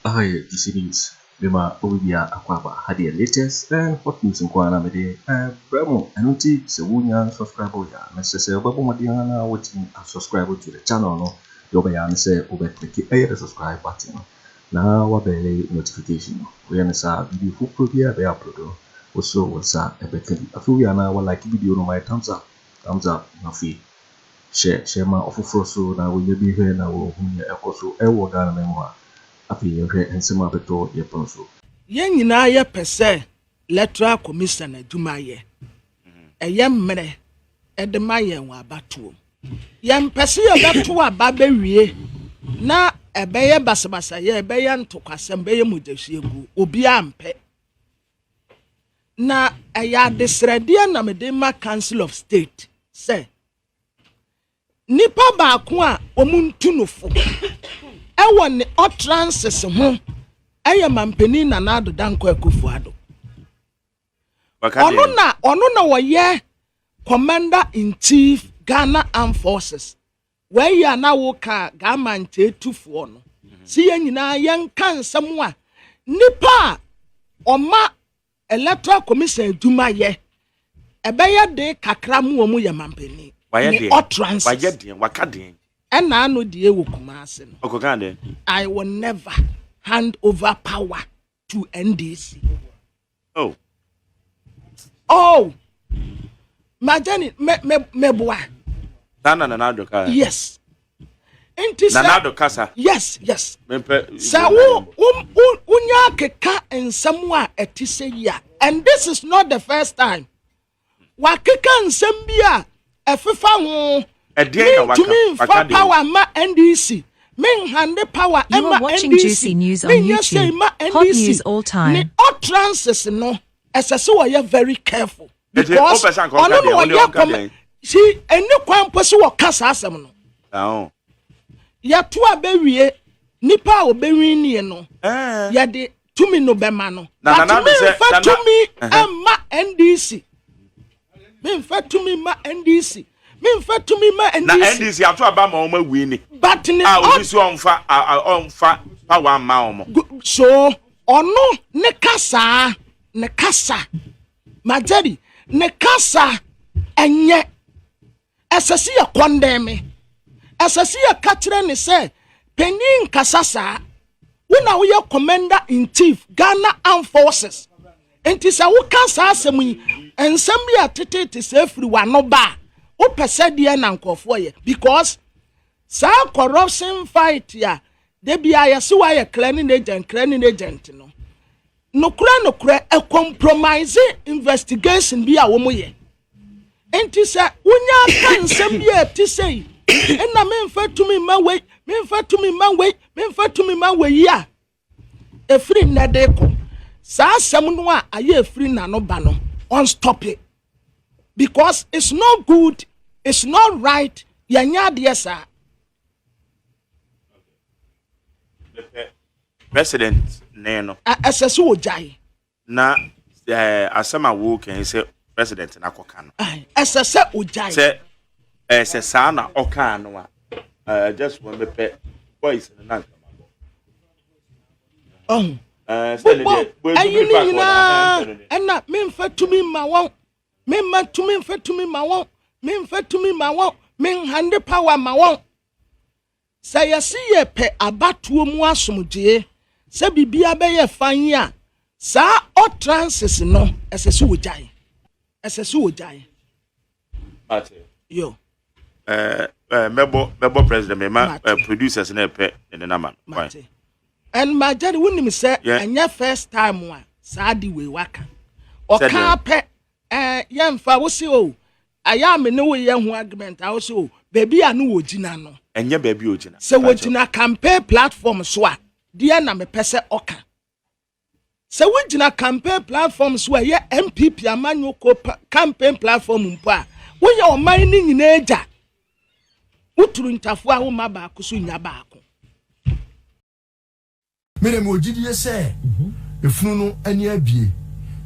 Aha yɛ GC News, mema obi biara akwaaba. Ha deɛ latest and hot news nko ara na mede brɛ mo. Ɛno nti sɛ wonya subscribe yɛ a, mɛsrɛ sɛ wobɛbɔ mmɔden ara na woatumi asubscribe to the channel no. Deɛ wobɛyɛ ara ne sɛ wobɛklike ɛyɛ the subscribe button no na woabɛle notification no. Woyɛ no saa a, video foforɔ biara a ɛbɛyɛ upload no, wo so wo nsa ɛbɛka bi. Afei wowie a na woalike video no, mayɛ thumbs up, thumbs up, na afei Hyɛ hyɛ ma ɔfoforɔ so na wɔnya bi nhwɛ na wɔhu nea ɛkɔ so wɔ Ghana man mu ha. Afei yɛnhwɛ nsɛm a abɛtɔ yɛn pono so. Yɛn nyinaa yɛ pɛ sɛ Electoral Commission adwuma yɛ ɛyɛ mmerɛ de ma yɛn wɔ abatoɔ mu. Yɛmpɛ sɛ yɛbɛto aba bɛwie na ɛbɛyɛ basabasayɛ, ɛbɛyɛ ntokwasɛm, ɛbɛyɛ mogyahwieguo. Obiara mpɛ. Na ɛyɛ adesrɛdeɛ na mede ma Council of State sɛ nipa baako a wɔn ntu no fo ɛwɔ ne utterances ho ɛyɛ mampanin Nana Addo Dankwa Akufo-Addo. Ɔno na ɔno na wɔyɛ Commander in Chief Ghana Armed Forces. Wei a na woka Ghana nkyɛtufoɔ no si yɛn nyinaa yɛnka nsɛm a nipa a ɔma Electoral Commission adwuma yɛ ɛbɛyɛ den kakra mu wɔn yɛ mampanin ne utterances. Wayɛ deɛn? Waka deɛn? Ɛna ano deɛ wɔ Kumasi no. Ɔkɔka deɛn? I will never hand over power to NDC. Oh. Oh. Majani me me meboa. Saa na Nana Addo ka. Yes. Nti sɛ Nana Addo kasa. Yes. Mempɛ. Sɛ wo wo wo wonya keka nsɛm a ɛte sɛ yi a and this is not the first time. Wakeka nsɛm bi a ɛfefa ho. Ɛdeɛn na waka? Mentumi Waka nfa deɛn? power ma NDC. Menhande power You are ɛma watching NDC. Juicy News on Menyɛ sei YouTube. ma Hot NDC. news all Ne time. utterances no, ɛsɛ sɛ wɔyɛ very careful. Nti Because wopɛ sɛ anka ɔnka ɔno na deɛn? Wo deɛ ɔyɛ ɔnka kɔm. deɛn? Si ɛni kwan mpo sɛ wɔka saa asɛm no. Ah, oh. Yɛto a bɛwie, nipa a ɔbɛwinie no, Eh. yɛde tumi no bɛma no. Na But Nana Addo sɛ- memfa Nana- tumi Ɛhɛ. mma NDC. Memfa tumi mma NDC. Memfa tumi mma Na NDC. NDC ato aba ma wɔn awie ni. But ne A obi ɔt- so ɔnfa ɔnfa power mma wɔn. So ɔno ne kasa ne kasa Majeri ne kasa ɛnyɛ ɛsɛ sɛ yɛ kɔndɛme ɛsɛ sɛ yɛka kyerɛ ne sɛ panyin nkasa saa wo na woyɛ commander in chief Ghana Armed Forces nti sɛ woka saa asɛm yi nsɛm bi a tetete sɛ afiri w'ano ba a wopɛ sɛ deɛ na nkurɔfoɔ yɛ because saa corruption fight a da bi a yɛse woayɛ clearing agent clearing agent no nokorɛ nokorɛ ɛcompromise investigation bi a wɔn yɛ nti sɛ wonya ka nsɛm bi a ɛte sɛ yi ɛna memfa tumi mma wei memfa tumi mma wei memfa tumi mma wei yi a ɛfiri nnɛ de kɔ saa asɛm no a ayɛ ɛfiri n'ano ba no on stop it because it's not good, it's not right. Yɛnyɛ adeɛ saa. President ne no. Ɛsɛ sɛ wɔgyae. Na ɛɛ asɛm a wɔreka yi sɛ president na akɔka no. Ɛsɛ sɛ ɔgyae. Sɛ ɛsɛ saa na ɔkaa no a ɛɛ just wɔn bɛpɛ boys no na nka ma bɔ. Ɔho. Bobɔ ɛyi ne nyinaa ɛna memfa tumi ma wɔn memma tumi mfa tumi ma wɔn memfa tumi ma wɔn menhande power ma wɔn. Sɛ yɛse yɛpɛ abatoɔ mu asomdwoeɛ sɛ biribiara bɛyɛ fann a, saa utterances no ɛsɛ sɛ wɔgyae. Ɛsɛ sɛ wɔgyae. Mate. Yo. Eh, eh, mɛbɔ mɛbɔ president mɛma Mate. eh, producers na ɛpɛ ne ne nama no. Fine. Mate. And Majari, wonim sɛ Yeah. ɛnyɛ first time a saa de wei waka. Sɛ Ɔka deɛn? pɛ eh, yɛmfa wo se o, ɛyɛ a me ne wo yɛ ho agreement a wo se o, baabi a ne wɔgyina no. Ɛnyɛ baabi a ogyina. Sɛ Pakyɛ. wɔgyina campaign platform so a, deɛ na mepɛ sɛ ɔka. Sɛ wogyina campaign platform so a ɛyɛ NPP amanyɔkuo campaign platform mpo a, woyɛ ɔman no nyinaa agya. Woturu ntafo a womma baako so nnya baako. Me de mewɔ gyidie sɛ efunu no ani abue.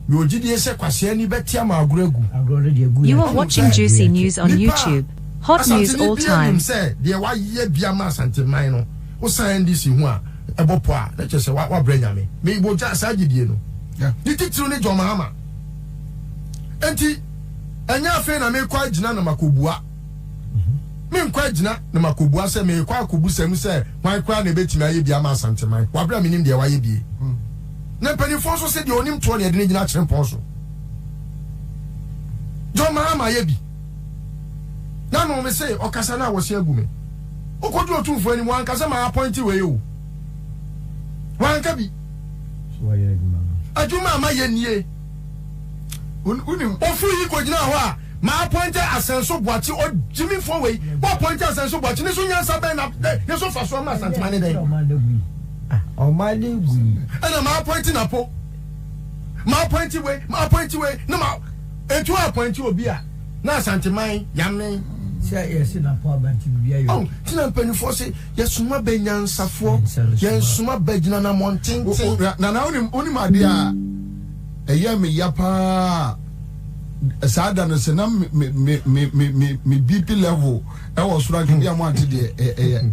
Mewɔ gyidie sɛ kwasea ani bɛte ama agorɔ agu. You are watching Juicy News on Nipa a YouTube. Hot news Asanteni all biara nim time. sɛ deɛ wayɛ bi ama Asanteman no, wosan NDC ho a, ɛbɔ pɔ a na kyerɛ sɛ wabrɛ Nyame. Me wɔ gya saa gyidie no. Ne titiriw ne John Mahama. Enti ɛnyɛ afei na mekɔ agyina na makɔbua. Menkɔ agyina na makɔbua sɛ merekɔ akɔbusa mu sɛ hwan koraa na ɛbɛtumi ayɛ bi ama Asanteman. Wabrɛ a menim deɛ wayɛ bie. Na mpanimfoɔ nso se deɛ ɔnim toɔ na yɛde no gyina akyerempɔn so. John Mahama ayɛ bi. Nano me se ɔkasa no a wɔse agu me. Wokɔdu Otumfoɔ anim wanka sɛ ma appoint wei o. Wanka bi. Adwuma a mayɛ nie. Ofu yi kɔgyinaa hɔ a ma appoint Asɛnso Boakye ogyimifoɔ wei. Wo appoint Asɛnso Boakye ne so nyansa bɛn na ne so fa so ama Asantema ne dɛn? Ɛna ma appoint Napo. Ma appoint wei, ma appoint wei na ma etu appoint obi a na Asanteman yame. Sɛ yɛse Napo aba nti biribi ayɛ okay. Nti na mpanimfoɔ se yɛsoma bɛ nyansafoɔ, yɛnsoma bɛ gyinanamɔn tenten. Nana wonim wonim adeɛ a ɛyɛ me ya paa saa da no sɛ na me me me me me me BP level ɛwɔ soro anka bi a mo ante deɛ ɛyɛ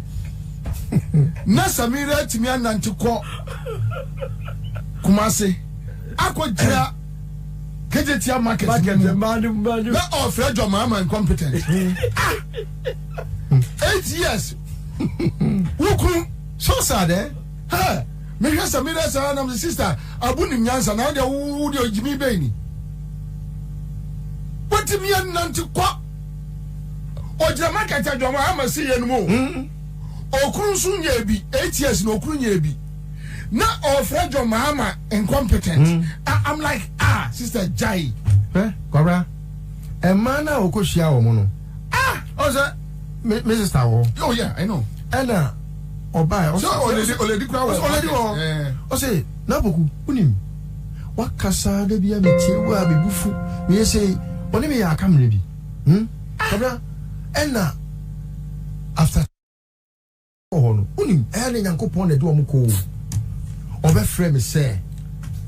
na Samira atumi anante kɔ Kumase akɔ gyina Kejetia market mu na ɔfrɛ John Mahama incompetent. Ah! 8 years wokunu, so sad, eh? Hey, mehwɛ Samira saa nam sɛ sister abu nim nyansa na wodeɛ wo deɛ ɔgyimi bɛn ni wotumi anante kɔ ɔgyina market adwama ama si yɛ no mu o. Okunu nso nyɛ bi 8 years na okunu nyɛ bi na ɔfrɛ John Mahama incompetent. I'm like, ah, sister jai. Hwɛ, Kwabra, mmaa no a wɔkɔhyia wɔn no, ah, ɔsɛ me sister wɔ. Oh yeah, I know. Ɛna ɔbaa ɔsɛ ɔlady ɔlady kura wɔ. Ɔlady wɔ. Ɔsɛ n'apoku wonim wakasa da bi a metie wo a mebu fu meyɛ sɛ ɔne me yɛ aka mmerɛ bi. Kwabra, ɛna after hɔ no, wonim ɛyɛ ne Nyankopɔn na ɛde wɔn kɔ o. Ɔbɛfrɛ me sɛ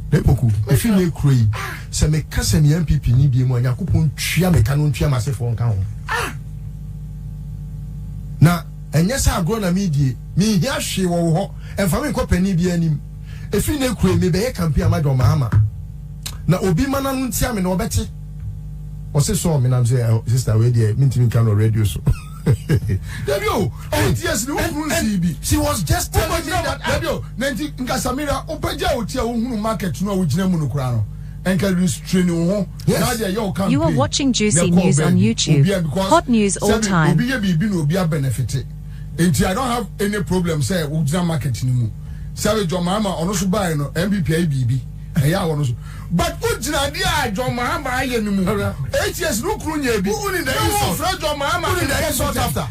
n'epoku efi ne kuro yi sɛ meka sɛ me NPP ni bie mu a, Nyankopɔn tua meka no ntua m'asefoɔ nka ho. Na ɛnyɛ sɛ agorɔ na medie, menhia hwee wɔ wo hɔ, ɛmfa me nkɔ panin bi anim. Efi ne kuro yi mebɛyɛ campaign ama John Mahama na obi ma n'ano ntia me na ɔbɛte. Ɔse sɔɔ me nam sɛ, sister wei deɛ mentumi nka no radio so. Dabi o, 8 years ni wokunu nsi bi. She was just telling me that. Dabi o, na nti nka Samira wopɛgya o ti a wohunu market no a wogyina mu no koraa no nka restrain wo ho na deɛ yɛ wo campaign. You are watching Juicy News on YouTube. Hot news all time. Obi yɛ biribi na obi abenefit, nti I don't have any problem sɛ wogyina market no mu. Sɛbi John Mahama ɔno so baa no NPP ayi biribi ɛyɛ a wɔno so, but wogyina adeɛ a John Mahama ayɛ no mu 8 years no kunu nyɛ bi na wɔfrɛ John Mahama. Who the insult after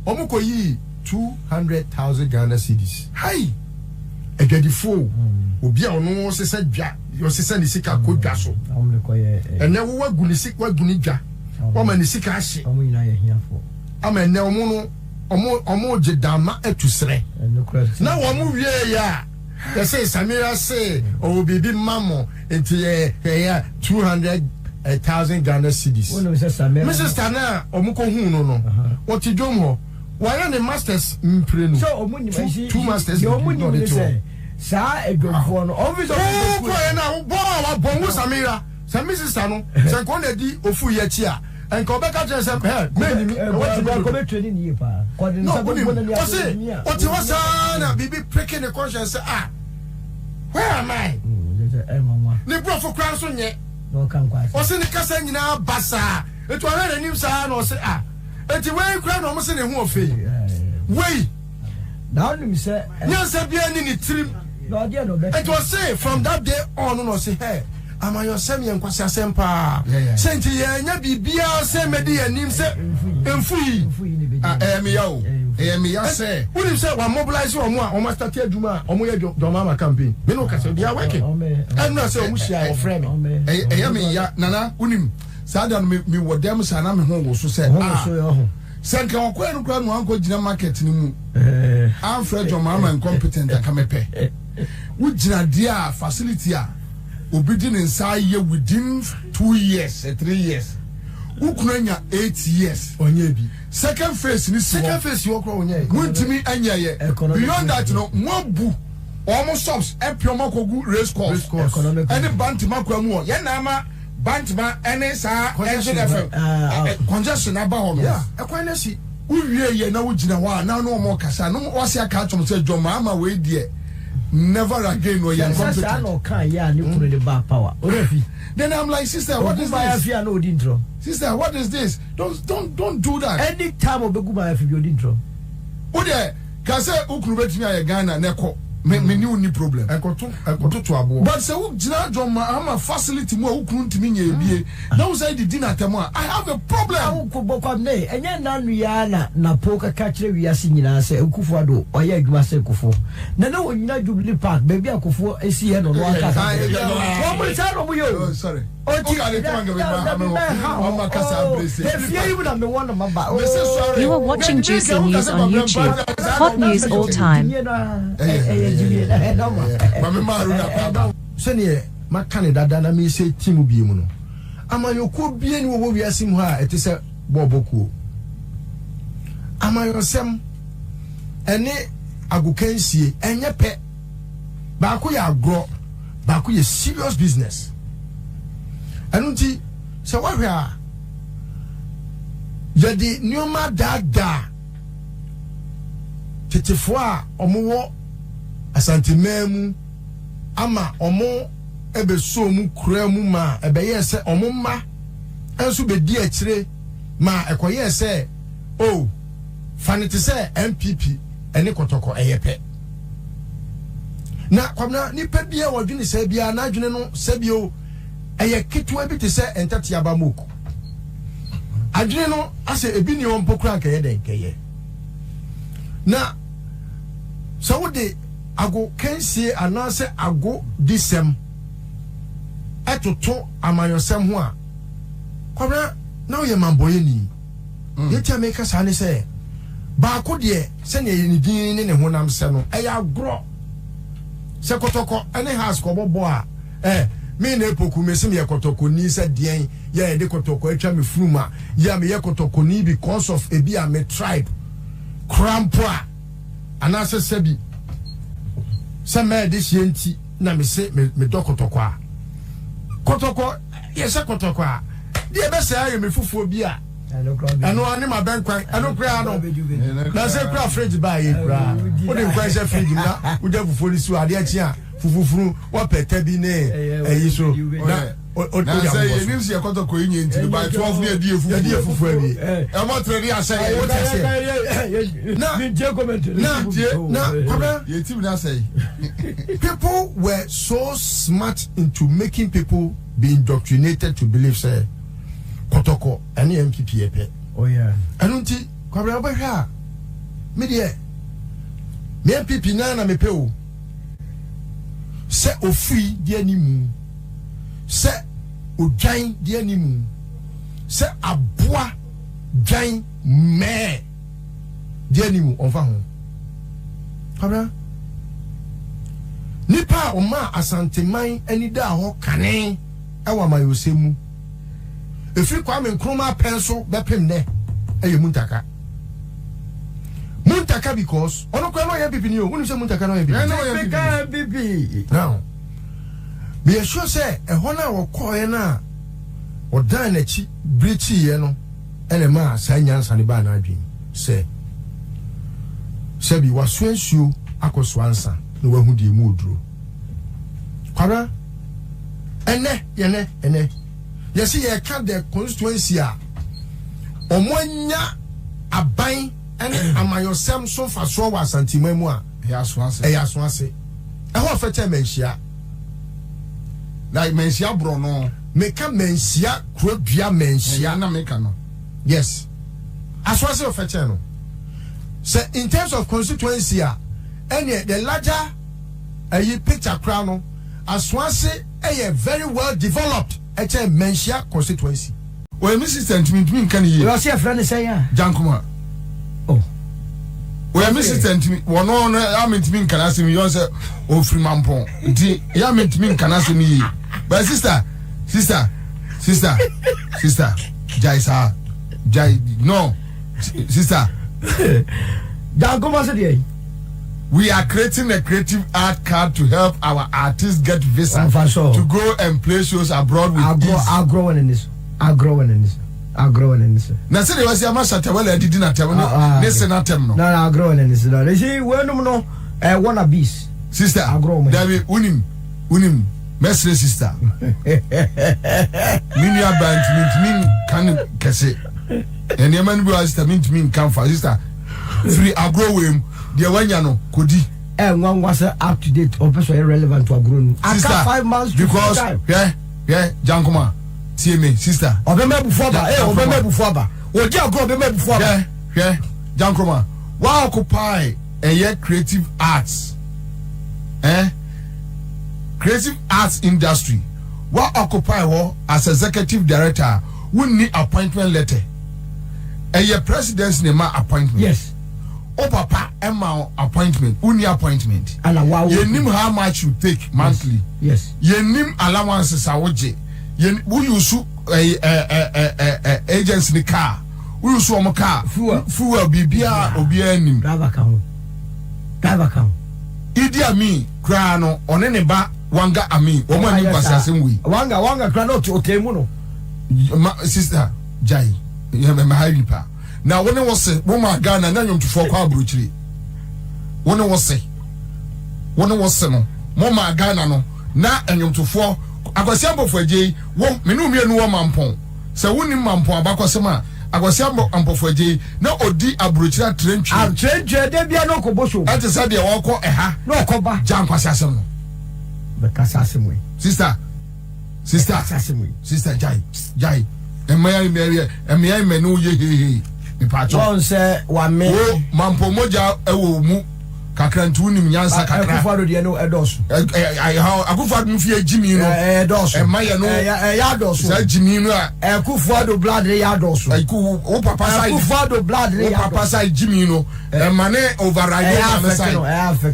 wɔn kɔ yi 200,000 Ghana cedis. Hai. Adwadifo, obi a ɔno ɔsesa dwa, ɔsesa ne sika kɔ dwa so, ɛnɛ wo wagu ne sika, wagu ne dwa, wama ne sika ahye ama ɛnɛ ɔmo no ɔmo gye dama atu serɛ na wɔn wie yɛ a yɛsɛ Samira se ɔwɔ biribi ma mo nti yɛ yɛ 200,000 Ghana cedis. Me sister na ɔmo kɔ hu no, ɔte dwom hɔ, wɔayɛ ne masters mprenu, two masters degree na ɔde te hɔ. Saa adwamfoɔ no ɔmo fi sɛ ɔmo kɔ yɛ na bɔ a wabɔ nwo Samira sɛ me sister no sɛ nka ɔna di ofu yi akyi a, nka ɔbɛka kyerɛ sɛ ɛ mɛni mi ɛwɔ ti mi dodo. No, wonim ɔse ɔte hɔ saa na biribi prick ne conscience sɛ, ah, where am I? Ne borɔfo kora nso nyɛ, ɔse ne kasa nyinaa ba saa nti ɔhwɛ n'anim saa na ɔse, ah, eti wei kora na ɔmo se ne ho ɔfɛ yi wei. Na ɔnim sɛ nyansa biara ni ne tirim. Nti ɔse from that day on no, ɔse hɛ amayɔsɛm yɛ nkwasi asɛm paa sɛ nti yɛnyɛ biribiara sɛ mɛdi yɛn anim sɛ mfu yi. Ɛyɛ me ya o, ɛyɛ me ya sɛ wonim sɛ wa mobilize wɔn a wɔn astart adwuma a wɔn yɛ John Mahama campaign. Me no kasa, they are working. Ɛnura sɛ wɔn hyia, wɔfrɛ me. Ɛyɛ me ya, Nana. Wonim saa da no me wɔ dɛm saa na me ho wɔ so sɛ, ah, sɛ nka ɔkɔɛ no koraa no ankɔ gyina market no mu amfrɛ John Mahama incompetent anka mepɛ. Wogyina deɛ a facility a obi de ne nsa ayɛ within 2 years, 3 years. Wo kunu anya 8 years. Ɔnyɛ bi. Second phase ni si hɔ. Second phase wɔ kora ɔnyɛ. Muntumi anyɛ yɛ. Economic Beyond that no, mo abu wɔn shops ɛpɛ wɔn akɔgu race course. Race course. Economic Ɛne Bantama kwan mu hɔ. Yɛn na ama Bantama ɛne saa Congestion, Engine FM. Ah, ah. Congestion aba hɔ no. Yeah, ɛkwan no si. Wowie yɛ na wogyina hɔ a na ne ɔmo kasa na wɔsi aka akyerɛ sɛ John Mahama wei deɛ, never again, ɔyɛ Sɛ saa incompetent. na ɔka yɛ a ne kunu de ba power. Ɔrɛ fi. Then I'm like, "Sister, what is Ogu this? fi a na odi ntorɔ. Sister, what is this? Don't do that." Anytime obegu maa fi bi, odi ntorɔ. Wo deɛ ka sɛ wo kunu bɛtumi ayɛ Ghana na ɛkɔ me me ne wo ni problem. Ɛkɔto ɛkɔtoto aboɔ. But sɛ wo gyina John Mahama facility mu a wo kunu ntumi nyɛ ebie na wo sɛ didi n'atɛm a, I have a problem. Awo ko bɔ kwam ne ɛnyɛ nanu ya na Napo kaka kyerɛ wiase nyinaa sɛ Akufo Addo ɔyɛ adwuma sɛ Kufuor na ne wɔnyina Jubilee Park baabi a Kufuor esi yɛ no no aka Ah, wɔn mo saa na wɔn yɛ o. Oh, sorry. Oti Okay, I didn't dabi mɛ ha Ɔma kasa o abrese. efie yi mu na mi wɔ na ma ba. Mese sorry. You are watching Juicy News on YouTube. Hot news all time. Ɛyɛ jimie na ɛ nɔma. Mame Maru na paba. Sɛneɛ maka ne dada na mesɛ ti mu bie mu no, amanyɔkuo bie ne wɔwɔ wiase mu ha a ɛte sɛ bɔɔbɔ kuo. Amanyɔsɛm ɛne agokansie ɛnyɛ pɛ. Baako yɛ agorɔ, baako yɛ serious business. Ɛno nti sɛ woahwɛ a, yɛde nneɛma daadaa tetefoɔ a ɔmowɔ Asanteman mu ama ɔmo ɛbɛsoo mu kura mu ma ɛbɛyɛɛ sɛ ɔmo mma nso bɛdi akyire ma ɛkɔyɛɛ sɛ o fa ne te sɛ NPP ɛne Kɔtɔkɔ ɛyɛ pɛ. Na Kwabena, nipa bi a wɔdwene sɛ biara n'adwene no sɛbio ɛyɛ ketewa bi te sɛ ntɛteaba mok adwene no asɛ ebi ni hɔ mpo kora nkɛyɛ dɛn nkɛyɛ. Na sɛ wode ago kansie anaasɛ ago disɛm ɛtoto amanyɔsɛm ho a, Kwabena, na woyɛ mambɔyɛni. Deɛ tia meka saa ne sɛ baako deɛ, sɛnea yɛ ne din ne ne honam sɛ no, ɛyɛ agorɔ. Sɛ Kɔtɔkɔ ne Hearts kɔbɔ bɔ a, me na epoku me se meyɛ Kɔtɔkɔni sɛ deɛn yɛ yɛde Kɔtɔkɔ atwa me funum a, yɛ a meyɛ Kɔtɔkɔni because of ebi a me tribe kora mpo a, anaasɛ sɛbi sɛ mɛɛde hyɛ nti na me se medɔ Kɔtɔkɔ a, Kɔtɔkɔ yɛhyɛ Kɔtɔkɔ a deɛ ɛbɛsɛ ayɛ me fufuo bi a, ɛno a ne ma bɛn kwan ɛno koraa no na sɛ kura fridge baa yɛ koraa, wode nkwan hyɛ fridge mu na wogya fufuo no si hɔ, adeɛ kye a fufufuru wɔpɛ ta bi ne ɛyi so na wode Na sɛ abobɔ yɛnim so. sɛ yɛkɔtɔkɔ yi nyɛ nti no, by 12 ne yɛdi yɛ yɛde yɛ fufuo. Fufuo awie. Ɛmɔ tere ne ahyɛ yɛ. Wote aseɛ? Na Kwabena, Yɛtim no asɛe. People were so smart into making people be indoctrinated to believe sɛ Kɔtɔkɔ ɛne NPP yɛ pɛ. Oh yeah. Ɛno nti Kwabena, wobɛhwɛ a, me deɛ me NPP naa na mepɛ o. Sɛ ofiri di animu, sɛ odwan di animu, sɛ aboa dwan mɛɛ di animu, ɔmfa ho. Kwabena, nipa a ɔmaa Asanteman ani daa hɔ kane ɛwɔ amayɔsɛm mu ɛfiri Kwame Nkrumah pɛn so bɛpem nɛ ɛyɛ Muntaka. Muntaka, because ɔno koraa na ɔyɛ NPP ni o. Wonim sɛ Muntaka na ɔyɛ NPP? Ɛna ɔyɛ Typical NPP. Now meyɛ sure sɛ ɛhɔ no a wɔkɔɔɛ no a ɔdan n'akyi bere kyiiɛ no, ɛna ɛmaa saa nyansa no baa n'adwene sɛ sɛbi wasoa nsuo akɔsoa nsa na wahu deɛ mu oduro. Kwabena, ɛnɛ yɛnɛ ɛnɛ yɛsi yɛka the constituency a ɔmo anya aban ɛne amayɔsɛm so mfasoɔ wɔ Asanteman mu a, Ɛyɛ aso ase. Ɛyɛ aso ase. Ɛhɔ ɔfɛ kyɛn Manhyia. Like Manhyia borɔ no. Meka Manhyia kuro dua Manhyia. Ɛyɛ na meka no. Yes, aso ase ɔfɛ kyɛn no. Sɛ in terms of constituency a, ɛneɛ the larger ɛyi picture koraa no, Asoase ɛyɛ very well developed ɛkyɛn Manhyia constituency. Ɔyɛ me sister ntumi ntumi nka ne yie. Ɔsɛ yɛfrɛ ne sɛn a? Jankoma. Oh. Ɔyɛ me sister ntumi wɔn no ya me ntumi nka n'asɛm yie, ɔn sɛ ɔfiri Mampɔn nti ya me ntumi nka n'asɛm yie, but sister, sister, sister, sister. Gyae saa. Gyae no sister. Gyankoma sɛ deɛ. We are creating a creative art card to help our artists get visa to go and play shows abroad with ease. Agorɔ wɔ n'ani so. Agorɔ wɔ n'ani so. Agorɔ wɔ n'ani so. Na sɛdeɛ wasi ama Shatta Wale adidi n'atɛm ne ne se n'atɛm no. Na na agorɔ wɔ n'ani so. Na esi wɔnum no ɛ eh, wanna bees. Sister, agorɔ wɔn. Dabi, wonim, wonim, mɛsrɛ sister. Me nua baa ntumi ntumi nka ne kɛse. Nneɛma no bi wɔ sister mentumi nka nfa sister. Firi agorɔ wei mu, deɛ wanya no kɔdi. Ɛ nwanwa sɛ up to date ɔpɛ sɛ ɔyɛ relevant to agorɔ no. Sister, Aka 5 months to because hwɛ hwɛ Gyankoma. Tie me sister. Ɔbɛma abufuo aba ee ɔbɛma abufuo aba ɔdi agorɔ ɔbɛma abufuo aba. Hwɛ hwɛ Gyankroma wa occupy ɛyɛ creative arts eh creative arts industry wa occupy hɔ as executive director a wonni appointment letter ɛyɛ presidency na ɛma appointment. Yes. O papa ɛma wo appointment wonni appointment. Ana wa wo. Yɛnim how much you take monthly. Yes. Yɛnim allowances a wogye. Yɛn wo use ɛyi ɛ ɛ ɛ ɛ ɛ agency ni car wo use wɔn car. Fuel. Fuel biribiara obiara nim. Driver ka ho. Driver ka ho. Idi Amin koraa no ɔne ne ba Wanga Amin wɔn ani nkwasi asɛm wei. Wanga Wanga koraa na ɔte ɔtɛn mu no. Ma sister gyae yɛ mɛ ha nipa na wo ne wo se wo ma Ghana na nnwomtofoɔ kɔ aburokyire wo ne wo se wo ne wo se no mo ma Ghana no na nnwomtofoɔ Akwasi Ampofo Agyei wo me ne wo mmienu wɔ Mampɔn sɛ wonim Mampɔn abakɔsɛm a Akwasi Ampofo Agyei na ɔdi aburokyire atrantwie Atrantwie da bia na ɔkɔ bosom. Ɛte sɛ deɛ ɔkɔ ɛha na ɔkɔ ba. Gya nkwasi asɛm no. Bɛkasa asɛm wei. Sister sister Bɛkasa asɛm wei. Sister gyae gyae mmea mmea mmea mmea ne wo yɛ heihei mepaakyɛw. Wɔn sɛ wame. Wo Mampɔn mogya ɛwɔ wo mu. Kakra nti wonim nyansa kakra. Akufo Addo deɛ no ɛdɔɔso. Akufo Addo fie gyimi no. Ɛdɔɔso. Ɛma yɛ no. Ɛyɛ adɔɔso. Saa gyimi no a. Akufo Addo blood ne yɛ adɔɔso. Wo papa side. Akufo Addo blood ne yɛ adɔɔso. Wo papa side gyimi no. Ɛma ne override wo maame side.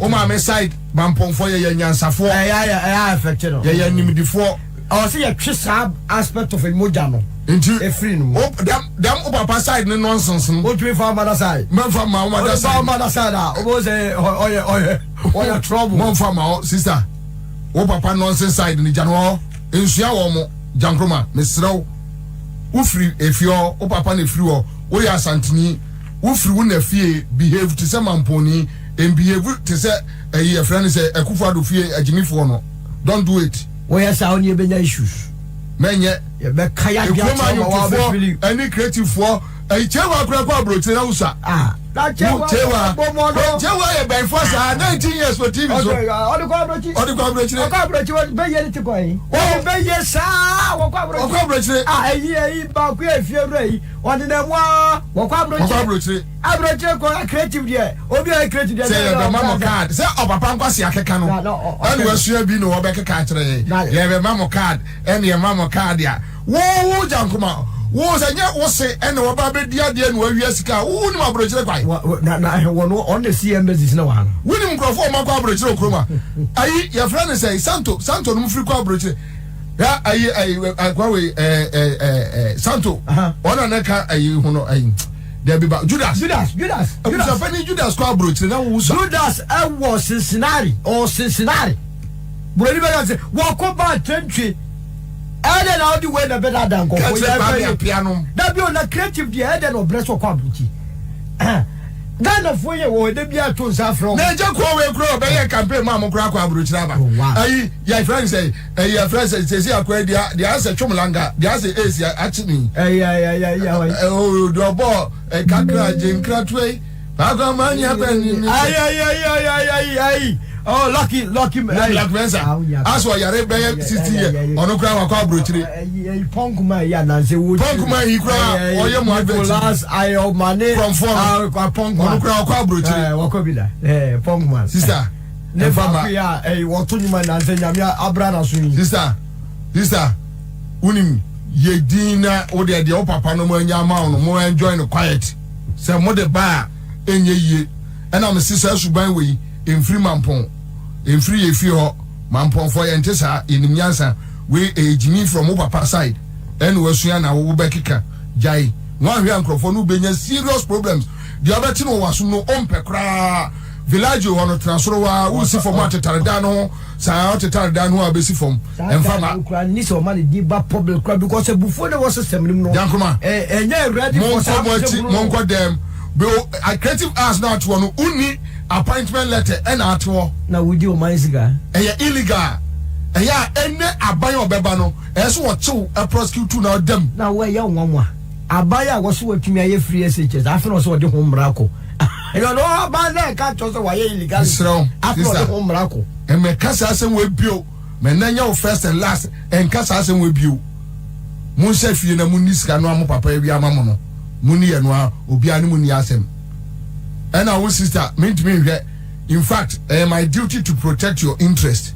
Wo maame side mampɔnfoɔ yɛyɛ nyansafoɔ. Ɛyɛ affect no. Yɛyɛ nimdifoɔ. Ɔwɔ sɛ yɛtwe saa aspect of mogya no. Nti efiri no mu. Dɛm wo papa side ne nonsense no. Wotumi fa wo mother side. Mɛnfa ma wo mother side. Wode fa wo mother side a, wobɛhu sɛ ɔyɛ ɔyɛ ɔyɛ trouble. Mɔnfa ma wo sister. Wo papa nonsense side no gya no hɔ. Nsua wɔn mo. Gyankroma, mesrɛ wo. Wofiri efie hɔ, wo papa na efiri hɔ. Woyɛ Asanteni. Wofiri wo na fie, behave te sɛ Mampɔnni. Mbehave te sɛ ɛyi yɛfrɛ no sɛ Akufo Addo fie agyimifoɔ no. Don't do it. Woyɛ saa wo ne yɛbɛnya issues. Mɛnyɛ. Yɛbɛka yɛ adeɛ Ekurom akyerɛ wo ma anwomtofoɔ woabɛfili. ɛne creativefoɔ ɛyi Kyewa koraa kɔ aburokyire na wosa. Ah, na Wo Kyewa Kyewa. bɔ mɔ no. Kyewa yɛ bɛnfoɔ saa 19 years wɔ TV so. Ɔde ɔde kɔ aburokyi. Ɔde kɔ aburokyire. Ɔkɔ aburokyi wɔ bɛyɛ ne ti kɔ yi. Ɔ- Bɛyɛ saa wɔkɔ aburokyi. Ɔkɔ aburokyire. Ah, ɛyi ɛyi baako yɛ efie wura yi ɔde na mu aa wɔkɔ aburokyi. Ɔkɔ aburokyire. Aburokyire kɔ creative deɛ obi a yɛ creative deɛ. Sɛ yɛbɛma mo card sɛ ɔpapa nkwasi akeka no Na- na ɔ- ɛna wasua bi na wɔbɛkeka akyerɛ yɛn Na- yɛbɛma mo card ɛna yɛma mo card a wo wo gyankoma wo sɛ nyɛ wo se ɛna wɔba abɛdi adeɛ na wawia sika a wo wonim aburokyire kwan. Na na wɔn ɔno na esi embassies na wɔ ha no. Wonim nkurɔfoɔ a wɔakɔ aburokyire wɔ kurom a ayi yɛfrɛ no sɛ Santo Santo no mu firi kɔ aburokyire ya ayi ayi akwa wei ɛɛ ɛɛ ɛɛ Santo ɔna ne ka ayi ho no ayi. Dabi ba Judas. Judas Judas. Abusuapanin Judas kɔ aburokyire na wowu sa. Judas ɛwɔ Cincinnati ɔwɔ Cincinnati. Buroni bɛ ka sɛ wɔkɔ ba atwentwe ɛdɛ na ɔde wei na bɛ dada nkɔfo. Kɛkyerɛ Kwame Appiah nom. Dabi o na creative deɛ ɛdɛ na ɔbrɛ sɛ ɔkɔ aburokyi. Ghanafoɔ yɛ wɔ ɛdɛ bi ato nsa afrɛ wɔn. Na ɛgya kɔɔ wei kura ɔbɛyɛ campaign maa mo kura akɔ aburokyire aba. Oh, Ayi yɛ fɛn sɛ ɛyɛ fɛn sɛ sɛsi akɔ yi deɛ deɛ asɛ twom langa deɛ asɛ esi akyi ni. Ɛyɛ ɛyɛ ɛyɛ ɛyɛ. Ɛɛ deɛ ɔbɔ ɛkakra gye nkratoa yi baako ama ni abɛn ni ni. Ayi ayi ayi ayi ayi ayi ayi oh lucky lucky. Ne Black Mensa asɔ ɔyare bɛyɛ 60 year ɔno kura wakɔ aburokyire. Pɔnkuma yi ananse wo. Pɔnkuma yi kura ɔyɛ mu advert. Nicholas Ayomane. Kurɔnfoɔ no Pɔnkuma ɔno kura ɔkɔ aburokyire. Wakɔ bi da Pɔnkuma. Sister. Ne baako yi a ɛyi wɔto nnwuma nansa nyame abra na so yi. Sister sister wonim yɛ din na wo deɛ deɛ wo papa no mo anya ama wo no mo enjoy no quiet sɛ mo de ba a ɛnyɛ yie ɛna me se saa suban wei ɛmfiri mampɔn ɛmfiri yɛ fie hɔ mampɔnfoɔ yɛnte saa yɛnim nyansa wei ɛyɛ gyimi from wo papa side ɛna wasua na wo bɛkeka. Gyae. Woanhwɛ a nkurɔfoɔ no wobɛnya serious problems. Deɛ wobɛte no wɔ w'asom no ɔmpɛ koraa. Villaggio hɔ no tena soro hɔ ara, woresi fam a tetare dan no ho saa, wotetare dan no ho a wobɛsi fam. Saa Ɛmfa guy ma. no koraa nni sɛ ɔma ne din ba public koraa because abufuo na ɛwɔ system no mu no Yankoma, ɛnyɛ ready for monkɔ saa mo akyi, asɛm no. monkɔ dɛm. Be o, a creative arts no ate hɔ no, wonni appointment letter ɛna ate hɔ. Na wodi ɔman sika. Ɛyɛ illegal. Ɛyɛ a ɛnɛ aban a ɔbɛba no, ɛyɛ sɛ wɔkye wo, prosecute wo na ɔda mu. Na wo ɛyɛ nwanwa. Aban a wɔse watumi ayɛ free SHS afe na ɔsɛ ɔde ho mmara kɔ. Ɛyɛ ɔno aban na ɛka kyerɛ sɛ wayɛ illegality Mesrɛ wo, afe na ɔde sister, ho mmara kɔ. mmɛka saa asɛm wei bio. Ma ɛnnɛ nyɛ wo first and last, nka saa asɛm wei bio. Monhyɛ fie na monni sika no a mo papa awia ama mo no. Monni ɛno ara, obiara ne mo nni asɛm. Ɛna wo sister, mentumi nhwɛ. In fact, ɛyɛ my duty to protect your interest.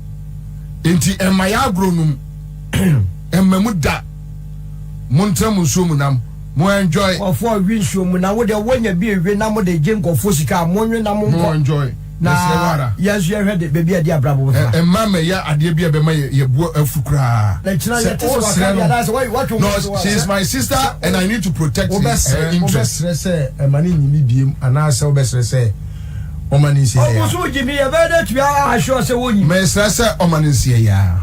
Enti ɛmma yɛ agorɔ no mu. Ɛmma mu da. Montra mo nsuo mu nam. Mo enjoy. Nkurɔfoɔ we nsuo mu na wo deɛ woanya bi ewe na mode gye nkurɔfoɔ sika a monwe na Mo monkɔ enjoy. na Mesrɛ wo ara. yɛn nso yɛhwɛ de baabi a yɛde abrabɔ bɛfa. Mma mmɛyɛ adeɛ bi a ɛbɛma yɛ yɛ bo afu koraa. Na kyena Sɛ yɛte sɛ waka wosrɛ deɛ no, anaasɛ woatwe wo no, ho so a. she is my sister and I need to protect her Wobɛsrɛ interest. wobɛsrɛ sɛ ɛma no nyi me biem anaasɛ wobɛsrɛ sɛ ɔma no nsi ha Ɔmo yi so gye mi yɛbɛyɛ dɛ tumi assure sɛ wonyi. Mesrɛ sɛ ɔma no nsi ha yi ara.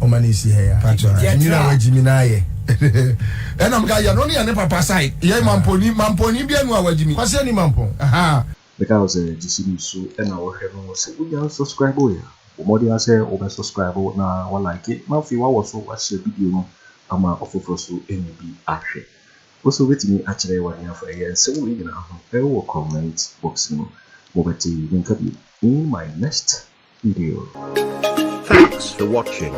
Ɔma no nsi ha yi ara. Patrɔ. Gyimi na wagyimi na ayɛ. Ɛna meka yɛ no ne yɛ ne papa side. Yɛ mampɔni mampɔni bi anu a wagyimi. Kwasi ani mampɔn. Ahaa. Meka wo sɛ GC News so na wohwɛ no sɛ wonya unsubscribe yɛ a, bɔ mmɔden ara sɛ wobɛ subscribe na wa like na afei wawɔ so wahyɛ video no ama ɔfoforɔ so anya bi ahwɛ. Wo nso wobɛtumi akyerɛ w'adwene afa ɛyɛ nsɛm wei nyinaa ho wɔ comment box no mu. Mobɛte me nka bio in my next video. Thanks for watching.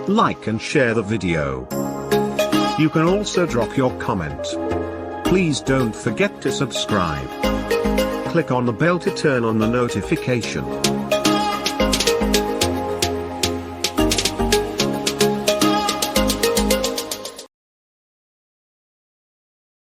Like and share the video. You can also drop your comment. Please don't forget to subscribe. Click on the bell to turn on the notification.